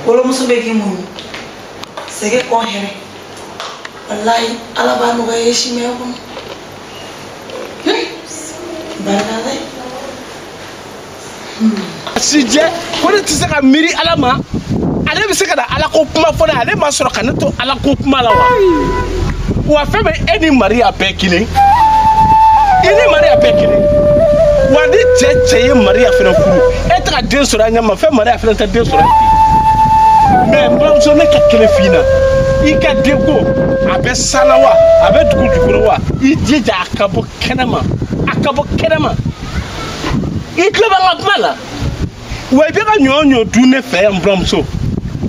Wolomuso bɛ k'i muɲu sɛgɛ kɔn hɛrɛ walayi ala b'a nɔgɔya i simɛ kɔnɔ barika ala ye. Sijɛ ko ne tɛ se ka miiri ala ma ale bɛ se ka na ala ko kuma fɔ ne ale ma sɔrɔ ka ne to ala ko kuma la wa wa fɛn bɛ e ni Maria bɛɛ kelen i ni Maria bɛɛ kelen wa ni cɛ cɛ ye Maria fɛnɛ furu e tɛ ka den sɔrɔ a ɲɛ ma fɛn Maria fɛnɛ tɛ den sɔrɔ ten. Mais n buramuso ne ka kelen f'i ɲɛna i ka denko a bɛ san na wa a bɛ dugu jukɔrɔ wa i jija a ka bɔ kɛnɛma a ka bɔ kɛnɛma i tulo bɛ n ka kuma la wa i bɛ ka ɲɔ o ɲɔ dun ne fɛ yan n buramuso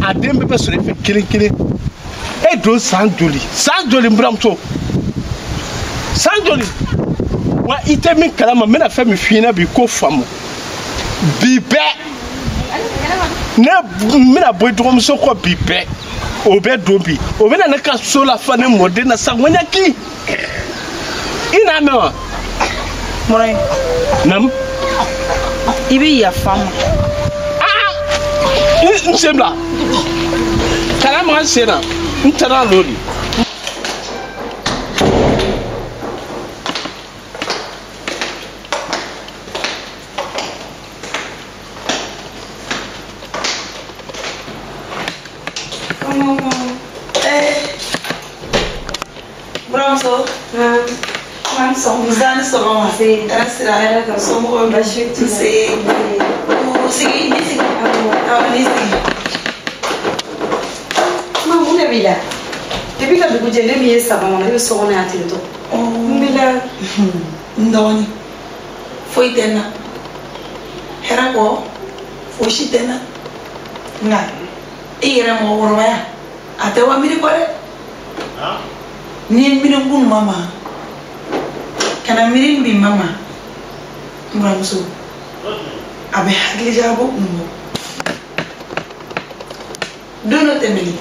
a den bɛɛ bɛ sɔrɔ e fɛ kelen kelen e don san joli san joli n buramuso san joli wa i tɛ min kalama n bɛna fɛn min f'i ɲɛna bi ko faamu bi bɛɛ ne bɛna bɔ i dɔgɔmuso kɔ bi bɛɛ o bɛ don bi o bɛna ne ka so lafa ne mɔden na sa ŋɔɲɛki i n'a mɛn wa. Mɔrɔye. Naamu. I bɛ yafa n ma. Aa n sen bila kana maga n sen na n taara l'o de. Depuis ka dugu jɛ ne min ye saba kɔnɔ e bɛ so kɔnɔ yan ten tɔ. N b'i la. N dɔgɔnin foyi tɛ n na hɛrɛ kɔ fosi tɛ n na nka i yɛrɛ mɔgɔkɔrɔbaya a tɛ wa miiri kɔ dɛ n'i ye miiri kun ma ma kana miiri bi ma ma n buramuso a bɛ hakili jagabɔ kun bɔ don dɔ tɛmɛnen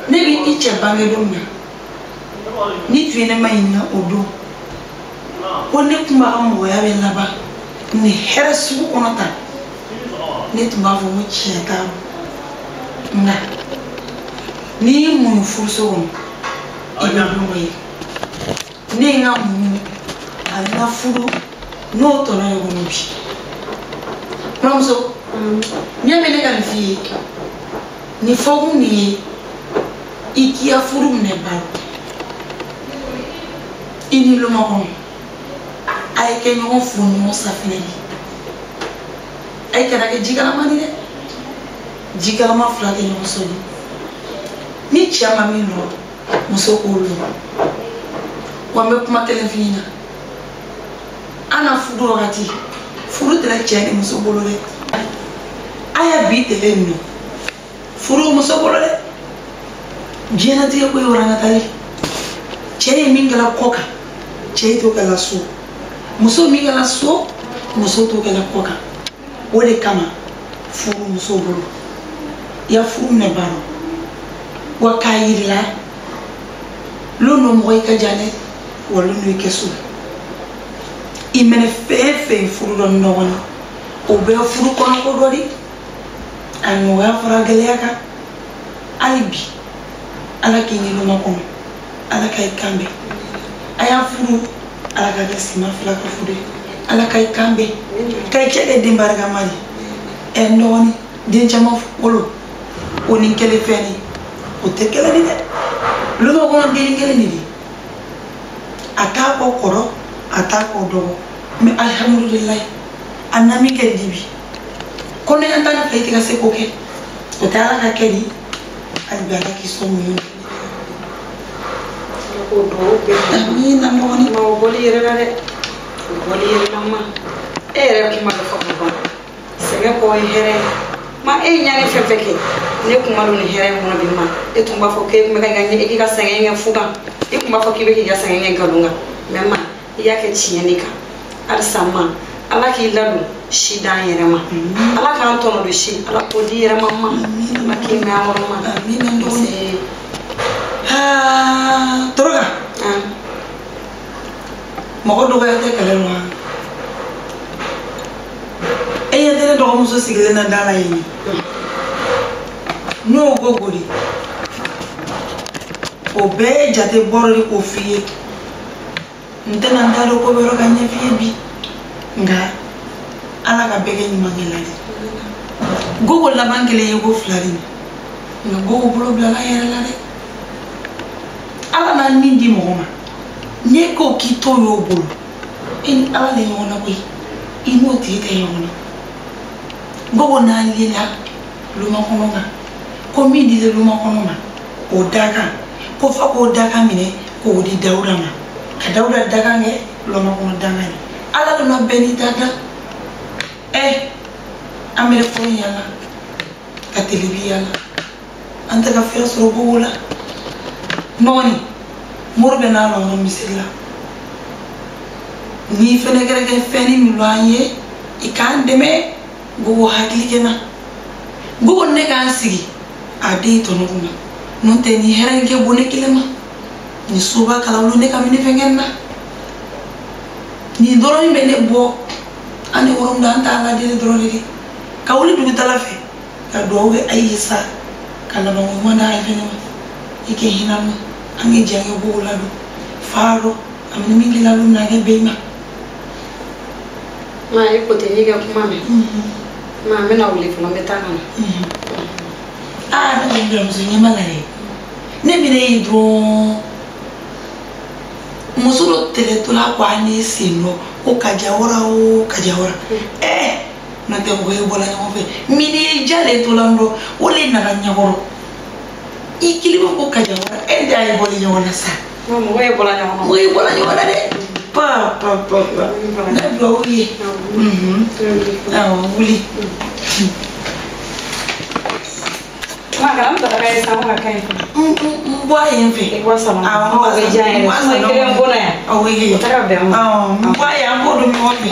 ne bɛ i cɛ bange don min na ni tun ye ne ma ɲininka o don ko ne kun b'a ka mɔgɔya bɛ laban nin hɛrɛ sugu kɔnɔ tan ne tun b'a fɔ ko tiɲɛ t'a rɔ nka n'i y'i muɲu furuso kɔnɔ i bɛ don dɔ ye ne ye n ka muɲu a n ka furu n'o tɔnɔ ye kɔnɔ bi buramuso ɲɛ bɛ ne ka nin f'i ye nin fɔkun nin ye i k'i ka furu minɛ baro i ni lomakɔnɔ a ye kɛ ɲɔgɔn fo ɲɔgɔn safinɛ de a ye kana kɛ jikalama di dɛ jikalama fila tɛ ɲɔgɔn sɔrɔ ni cɛ ma min lɔ muso k'o lɔ wa n bɛ kuma kelen f'i ɲɛna an na furu wagati furu tɛna cɛ ni muso bolo dɛ a y'a bi tɛlɛ in nɔ furu muso bolo dɛ diɲɛlatigɛ ko ye warankatali cɛ ye min kɛla kɔ kan cɛ t'o kɛla so muso min kɛla so muso t'o kɛla kɔ kan o de kama furu muso bolo i ya furu minɛ baro wa k'a yir'i la lon dɔ mɔgɔ i ka jan dɛ wa lon dɔ i kɛ so i mɛnɛ fɛn fɛn furu dɔ nɔgɔni o bɛɛ furu kɔnɔ ko dɔ de a nɔgɔya fara gɛlɛya kan hali bi ala k'i ni loma kɔnɔ ala ka i kan bɛn a y'a furu ala ka kɛ sima fila ka furu ye ala ka i kan bɛn ka i cɛ kɛ den barikama de ɛ n dɔgɔnin den caman wolo o ni kelen fɛn de o tɛ kelen ye dɛ loma kɔnɔ den kelen de di a t'a kɔ kɔrɔ a t'a kɔ dɔgɔ mɛ alihamudulilayi a na min kɛ di bi Kɔnɔya 12 i tɛ ka se k'o kɛ o tɛ ala ka kɛ di hali bi ala k'i sɔn muɲu. Ala k'o duwawu bɛɛ kɛ. Amiina dɔgɔnin. Ma o bɔli yɛrɛ la dɛ. O bɔli yɛrɛ la ma. E yɛrɛ kuma bɛ fɔ ka ban. Sɛgɛn kɔ ye hɛrɛ ye. Ma e ye ɲani fɛn fɛn kɛ ne kun ma don nin hɛrɛ in kɔnɔ bi ma e tun b'a fɔ k'e tun bɛ ka k'i ka sɛgɛn kɛ fu kan e tun b'a fɔ k'i bɛ k'i ka sɛgɛn kɛ nkalon kan mɛ ma i y'a kɛ tiɲɛ de kan halisa ma ala k'i ladon si d'an yɛrɛ ma ala k'an tɔnɔ don si ala k'o di yɛrɛ ma ma ala k'i mɛn an kɔrɔ ma. Amiina dɔgɔnin. Aa Toroka. Mɔgɔ dɔgɔya tɛ kɛlɛ la wa? E ɲɛ tɛ ne dɔgɔmuso sigilen na da la yen n'o ko gori o bɛɛ ye jate bɔrɔ de k'o f'i ye n tɛna n da don ko bɛrɛ ka ɲɛf'i ye bi nka ala ka bɛɛ kɛ ɲumankɛla de gogo laban kelen ye ko fila de nka gogo bolo bilala yɛrɛ la dɛ ala n'a min di mɔgɔ ma n'e ko k'i t'o y'o bolo e ni ala de ɲɔgɔn na koyi i n'o tigi tɛ ɲɔgɔn na gogo n'an lela lumakɔnɔ kan ko min dilen lumakɔnɔ ma o dakan ko f'a k'o dakan minɛ k'o di Dawuda ma ka Dawuda dakan kɛ lumakɔnɔ dakan ye ala donna bɛɛ n'i ta da ɛ an bɛ kɔrɔ yala ka telebi yala an tɛ ka fɛn sɔrɔ gogo la nɔgɔni mori bɛ n'a lɔrɔ misiri la n'i fɛnɛ kɛra kɛ fɛn ni min an ye i k'an dɛmɛ gogo hakili kɛ na gogo ne k'an sigi a den tɔnɔ kunna n'o tɛ nin hɛrɛ in kɛ bon ne kelen ma nin soba kalawolo ne ka mini fɛn kɛ na nin dɔrɔn in bɛ ne bɔ an ni wɔrɔ min an t'a ladeli dɔrɔn de ka wuli dugutala fɛ ka duwawu kɛ ayi ye sa ka labanko ɲuman d'a ye fɛnɛ ma i kɛ hinɛ ma an kɛ jɛ an kɛ gogo ladon fa dɔ a bɛ min k'i la don min na a kɛ bɛn i ma. Ma e ko ten n'i ka kuma mɛn. Ma n bɛna wuli fɔlɔ n bɛ taa ka na. Aa ne kɔni buramuso ɲɛ b'a la dɛ ne bɛna ye dɔrɔn muso dɔ tɛlɛtɔla ko a ne sen nɔ ko kajawara o kajawara ɛɛ n'o tɛ mɔgɔ ye bɔla ɲɔgɔn fɛ min ye jalen tola n dɔ o de nana ɲɛkɔrɔ i kelen bɛ ko kajawara e de y'a ye bɔli ɲɔgɔn na sa. Mɔgɔ ye bɔla ɲɔgɔn na. Mɔgɔ ye bɔla ɲɔgɔn na dɛ. Pa pa pa pa. Ne duwawu ye. Awɔ wuli. Ma kana n daraka ye san ka kaɲi. N bɔ a yen fɛ. I bɔ salon. Awɔ n bɔ o bɛ diya n yɛrɛ. Sinon kelen bɔ na yan. Awɔ O tɛ ka bɛn ma. Awɔ n bɔ a yen an b'o dun ɲɔgɔn fɛ.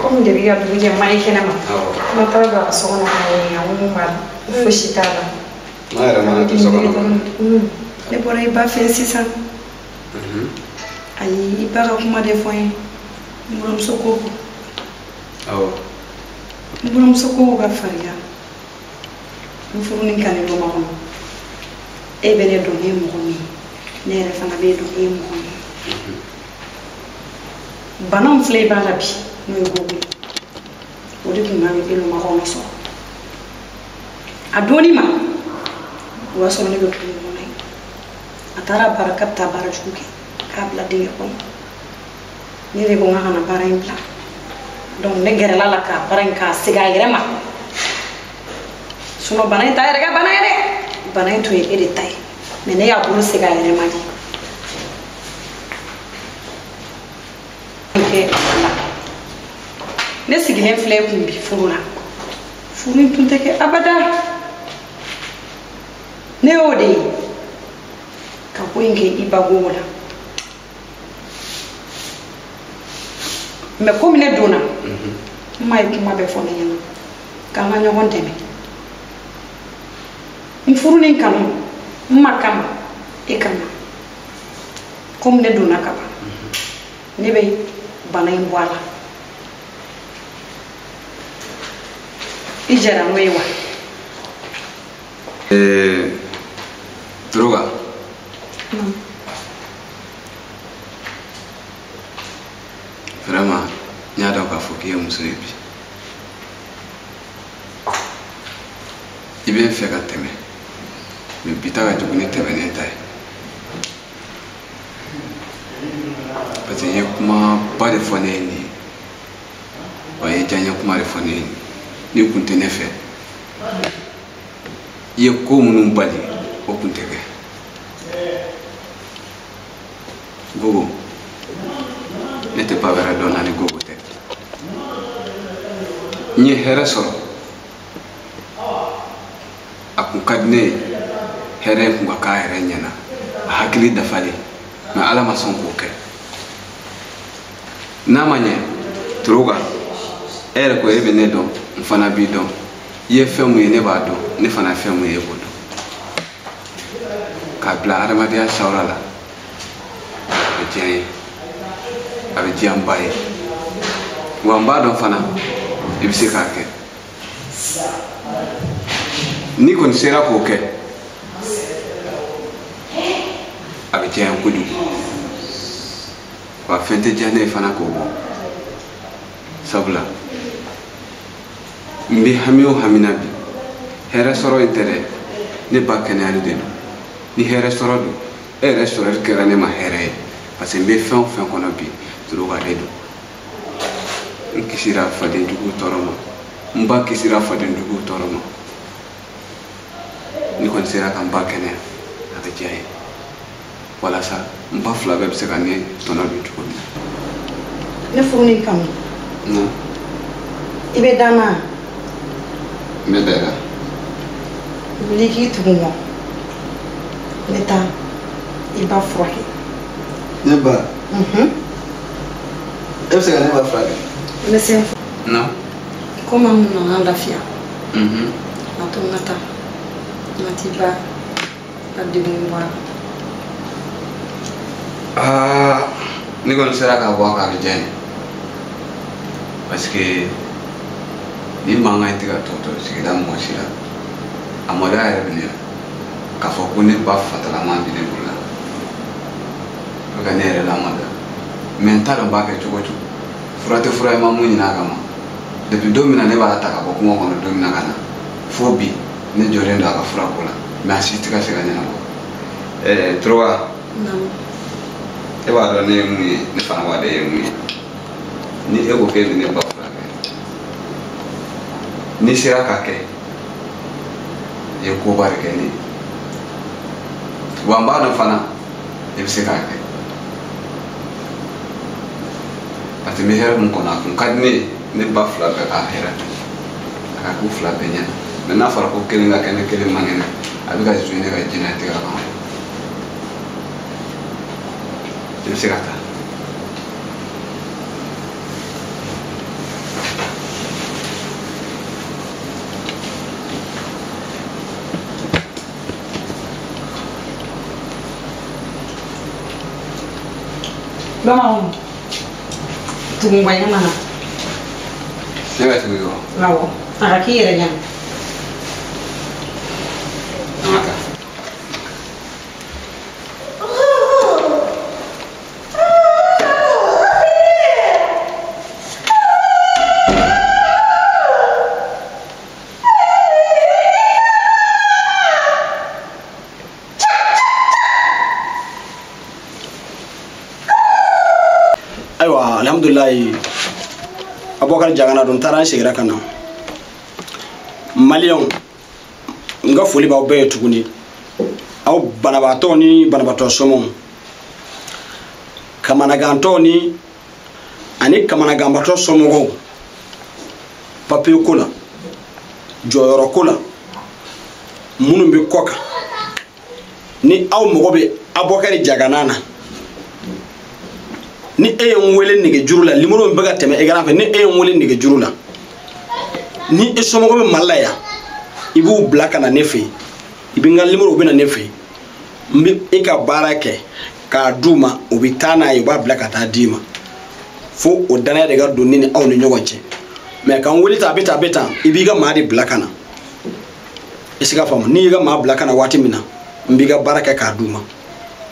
Komi de b'i ka dugu jɛ ma i kɛnɛ ma. Ma taara don a ka so kɔnɔ ka ɲininka ko mun b'a la fosi t'a la. Ne yɛrɛ mana to so kɔnɔ. Ne bɔra i ba fɛ sisan. Ayi i ba ka kuma de fɔ n ye. N buramuso ko. Awɔ. N buramuso ko ka farinya. N furu ni kanu dɔ ma kɔnɔ. E bɛ ne dɔn ne ye mɔgɔ min ye. Ne yɛrɛ fana b'e dɔn e ye mɔgɔ min ye. Bana min filɛ i b'a la bi n'o ye gogo ye o de tun b'a bɛ e makɔnɔ sɔrɔ a donni ma o y'a sɔrɔ ne bɛ kungo kɔnɔ yen a taara baara k'a bɛ taa baara jugu kɛ k'a bila dingɛ kɔnɔ ne de ko n ka kana baara in bila donc ne gɛrɛla la k'a baara in k'a segin a yɛrɛ ma sinon bana in t'a yɛrɛ ka bana ye dɛ Bana in tun ye e de ta ye mais ne y'a bolo segin a yɛrɛ ma de. Kɛ a la. Ne sigilen filɛ e kun bi furu la. Furu in tun tɛ kɛ abada. Ne y'o de ye ka ko in kɛ i ba gogo la. Mais komi ne donna, n ma ye kuma bɛɛ fɔ ne ɲɛna k'an ka ɲɔgɔn dɛmɛ. N furu ni kanu n ma kama e kama. Komi ne donna ka ban, ne bɛ bana in bɔ a la. I jɛra n'o ye wa? Toroka. Vraiment, n y'a dɔn k'a fɔ k'i ye muso ye bi. I bɛ n fɛ ka tɛmɛ, mais bi ta ka jugu ni tɛmɛnen ta ye. Parce que i ye kumaba de fɔ ne ye nin ye, wa i ye diyaɲɛ kuma de fɔ ne ye nin ye. N'i kun tɛ ne fɛ, i ye ko minnu bali, o kun tɛ kɛ. Gogo, ne tɛ ba wɛrɛ dɔn na ni gogo tɛ. N ye hɛrɛ sɔrɔ, a kun ka di ne ye hɛrɛ in kun ka k'a yɛrɛ ɲɛna, a hakili dafalen, mais Ala ma sɔn k'o kɛ. N'a ma ɲɛ, Toroka, e yɛrɛ ko e bɛ ne dɔn, n fana b'i dɔn. I ye fɛn mun ye ne b'a dɔn, ne fana ye fɛn mun ye e b'o dɔn. K'a bila adamadenya sawura la, a bɛ diya n ye, a bɛ diya n ba ye. Wa n b'a dɔn fana, i bɛ se k'a kɛ. N'i kɔni sera k'o kɛ, a bɛ diya n ye kojugu. Wa fɛn tɛ diya ne ye fana k'o bɔ. Sabula, n bɛ hami o hami na bi, hɛrɛ sɔrɔ in tɛ dɛ, ne ba kɛnɛyali de don. Ni hɛrɛ sɔrɔ don, e yɛrɛ sɔrɔli kɛra ne ma hɛrɛ ye. Parce que n bɛ fɛn o fɛn kɔnɔ bi, Toroka de don. N kisira faden juguw tɔɔrɔ ma, n ba kisira faden juguw tɔɔrɔ ma. Ni kɔni sera ka n ba kɛnɛya, a bɛ diya n ye. Walasa n ba fila bɛɛ bɛ se ka ne tɔnɔ dun cogo min na. Ne furu ni kanu. Non. I bɛ da n na? N bɛ da i la. Wuli k'i tugu n kɔ. N bɛ taa i ba furakɛ. Ne ba? E bɛ se ka ne ba furakɛ? N bɛ se. Non. Komi an nana lafiya. A to n ka taa. N ka t'i ba ka degun bɔ a la. Aa, ne kɔni sera ka bɔ a kan, a bɛ diya n ye. Parce que ni mankan in tɛ ka tɔ to sigida mɔgɔ si la, a maloya yɛrɛ bɛ ne la k'a fɔ ko ne ba fatalama bɛ ne bolo la. O bɛ ka ne yɛrɛ lamaloya. Mais n t'a dɔn n b'a kɛ cogo o cogo. Fura tɛ fura ye, ma mun ɲini a kama. Depuis don min na ne b'a ta ka bɔ kungo kɔnɔ don min na ka na, fo bi ne jɔlen don a ka furako la, mais a si tɛ ka se ka ɲɛnabɔ. Toroka, e b'a dɔn ne ye mun ye, ne fana b'a dɔn e ye mun ye. Ni e ko k'e bɛ ne ba furakɛ, n'i sera k'a kɛ, i ye koba de kɛ ne ye. Wa n b'a dɔn fana i bɛ se k'a kɛ. Parce que n bɛ hɛrɛ mun kɔnɔ, a kun ka di ne ye ne ba fila bɛɛ k'a hɛrɛ dun, a ka k'u fila bɛɛ ɲɛna. Mais n'a fɔra ko kelen ka kɛnɛ kelen man kɛnɛ, a bɛ ka jouer ne ka diɲɛlatigɛ kan. I bɛ se ka taa. Bamananw, tugu n kɔ i kana na. Ne bɛ tugu i kɔ? Awɔ, a ka k'i yɛrɛ ɲɛna. An ka taa. Ayiwa, alhamdulilayi, Abubakar Jagana don, n taara n seginna ka na. Maliyɛnw, n ka foli b'aw bɛɛ ye tuguni. Aw banabaatɔ ni banabaatɔ somɔgɔw, kamanagantɔ ni ani kamanaganbatɔ somɔgɔw, papiye ko la, jɔyɔrɔ ko la, minnu bɛ kɔ kan, ni aw mago bɛ Abubakari Jagana na, ni e ye n wele nɛgɛjuru la, nimoro min bɛ ka tɛmɛ écran fɛ, ni e ye n wele nɛgɛjuru la, ni e somɔgɔ bɛ Mali la yan, i b'u bila ka na ne fɛ yen, i bɛ n ka nimoro, u bɛ na ne fɛ yen, n bɛ e ka baara kɛ k'a d'u ma, u bɛ taa n'a ye, u b'a bila ka taa d'i ma, fo o danaya de ka don ne ni aw ni ɲɔgɔn cɛ. Mɛ k'an wele tan, a bɛ tan, a bɛ tan, i b'i ka maa de bila ka na. I se ka faamu, n'i y'i ka maa bila ka na waati min na, n b'i ka baara kɛ k'a d'u ma.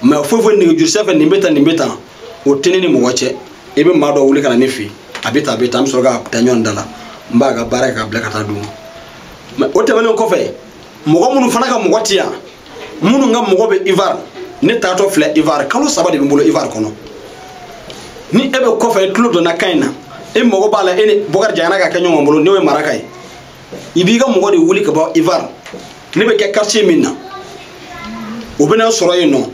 Mɛ foyi foyi nɛgɛjuru sira fɛ, nin bɛ tan, nin bɛ tan, o tɛ ne ni mɔgɔ cɛ. I bɛ maa dɔ wuli ka na ne fɛ yen, a bɛ tan, a bɛ tan, an bɛ sɔrɔ ka taa ɲɔgɔn da la, n b'a ka baara kɛ k'a bila ka taa d'u ma. Mɛ o tɛmɛnen kɔfɛ, mɔgɔ minnu fana ka mɔgɔ ti yan, minnu ka mɔgɔ bɛ Ivoire, ne taatɔ filɛ Ivoire, kalo 3 de bɛ n bolo Ivoire kɔnɔ. Ni e bɛ kɔfɛ, i tulo donna kan in na, e mago b'a la e ni Bokari Jagana ka kɛ ɲɔgɔn bolo, n'o ye Maraka ye, i b'i ka mɔgɔ de wuli ka bɔ Ivoire. Ne bɛ kɛ quartier min na, o bɛna sɔrɔ yen nɔ,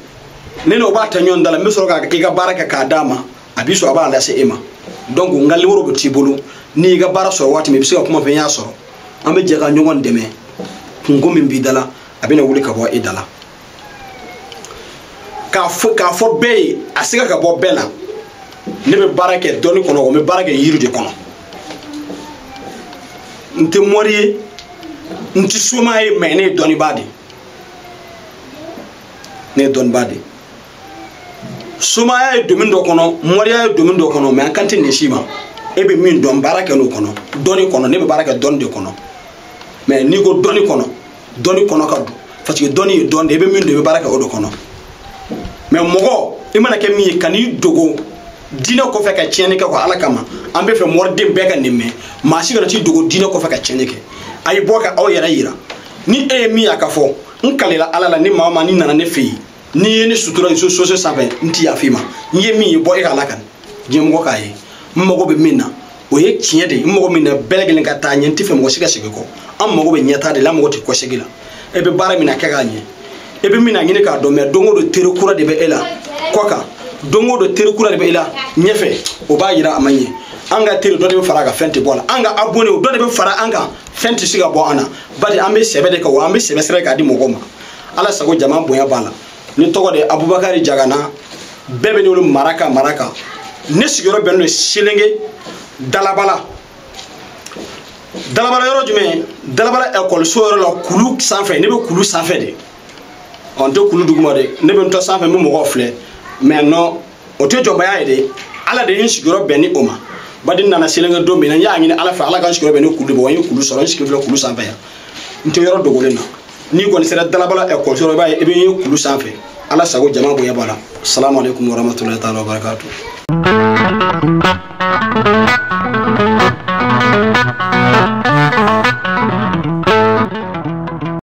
ne n'o b'a ta ɲɔgɔn da la, n bɛ sɔrɔ ka i ka baara kɛ k'a d'a ma, a b'i sɔrɔ, a b'a lase e ma. Donc n ka nimoro bɛ t'i bolo, n'i y'i ka baara sɔrɔ waati min, i bɛ se ka kuma fɛ, n y'a sɔrɔ, an bɛ jɛ ka ɲɔgɔn dɛmɛ, kunko min b'i da la, a bɛna wuli ka bɔ e da la. K'a fɔ bɛɛ ye, a sika ka bɔ bɛɛ la, ne bɛ baara kɛ dɔnni kɔnɔ, n bɛ baara kɛ yiri de kɔnɔ. N tɛ mori ye, n tɛ soma ye, mɛ ne ye dɔnnibaa de ye. Ne ye dɔnnibaa de ye. Somaya ye domaine dɔ kɔnɔ, moriya ye domaine dɔ kɔnɔ, mɛ an kan tɛ nin si ma. E bɛ min dɔn, baara kɛ n'o kɔnɔ, dɔnni kɔnɔ, ne bɛ baara kɛ dɔnni de kɔnɔ. Mɛ n'i ko dɔnni kɔnɔ, dɔnni kɔnɔ ka don, parce que dɔnni ye dɔnni de ye, i bɛ min dɔn, i bɛ baara kɛ o de kɔnɔ. Mɛ mɔgɔ, i mana kɛ min ye, kan'i dogo diinɛ kɔfɛ ka tiɲɛni kɛ ko Ala kama. An bɛ fɛ mɔriden bɛɛ ka nin mɛn, maa si kana t'i dogo diinɛ kɔfɛ ka tiɲɛni kɛ. A ye bɔ ka aw yɛrɛ yira. Ni e ye min ye a ka fɔ, n kalela Ala la, ni maa o maa n'i nana ne fɛ yen, n'i ye ne sutura ye so sanfɛ, n ti yafa i ma. N ye min ye, bɔ e ka Ala kan, diɲɛmɔgɔ k'a ye. N mago bɛ min na, o ye tiɲɛ de ye. N mago min na, bɛɛ lajɛlen ka taa ɲɛ, n tɛ fɛ mɔgɔ si ka segin kɔ. An mago bɛ ɲɛtaa de la, an mago tɛ kɔsegin la. E bɛ baara min na, kɛ k'a ɲɛ. E bɛ min na ɲini k'a dɔn, mɛ don o don teri kura de bɛ e la kɔ kan, don o don teri kura de bɛ e la ɲɛfɛ, o b'a yira a ma ɲɛ. An ka teri dɔ de bɛ fara a kan, fɛn tɛ bɔ a la. An ka abonné dɔ de bɛ fara an kan, fɛn tɛ se ka bɔ an na. Bari an bɛ sɛbɛ de kan, wa an bɛ sɛbɛ sira k'a di mɔgɔw ma. Ala sago, jama bonya b'a la. Ne tɔgɔ de ye Abubakari Jagana, bɛɛ bɛ ne wele Maraka Maraka. Ne sigiyɔrɔ bɛnnen don Selenge Dalabala. Dalabala yɔrɔ jumɛn? Dalabala ekɔliso yɔrɔ la, kulu sanfɛ. Ne bɛ kulu sanfɛ de. Ɔ, n tɛ kulu duguma dɛ, ne bɛ n to sanfɛ, n bɛ mɔgɔw filɛ. Mɛ non, o tɛ jɔnbaya ye dɛ. Ala de ye n sigiyɔrɔ bɛn ni o ma. Badi n nana Selenge don min na, n y'a ɲini Ala fɛ, Ala ka n sigiyɔrɔ bɛn ni kulu de ma, wa n ye kulu sɔrɔ, n sigi filɛ kulu sanfɛ yan. N tɛ yɔrɔ dogolen na. N'i kɔni sera Dalabala ekɔliso la, i b'a ye, i bɛ n ye kulu sanfɛ. Ala sago, jama bonya b'a la. Salamu aleykum warahmatulahi taala wabarakatuh.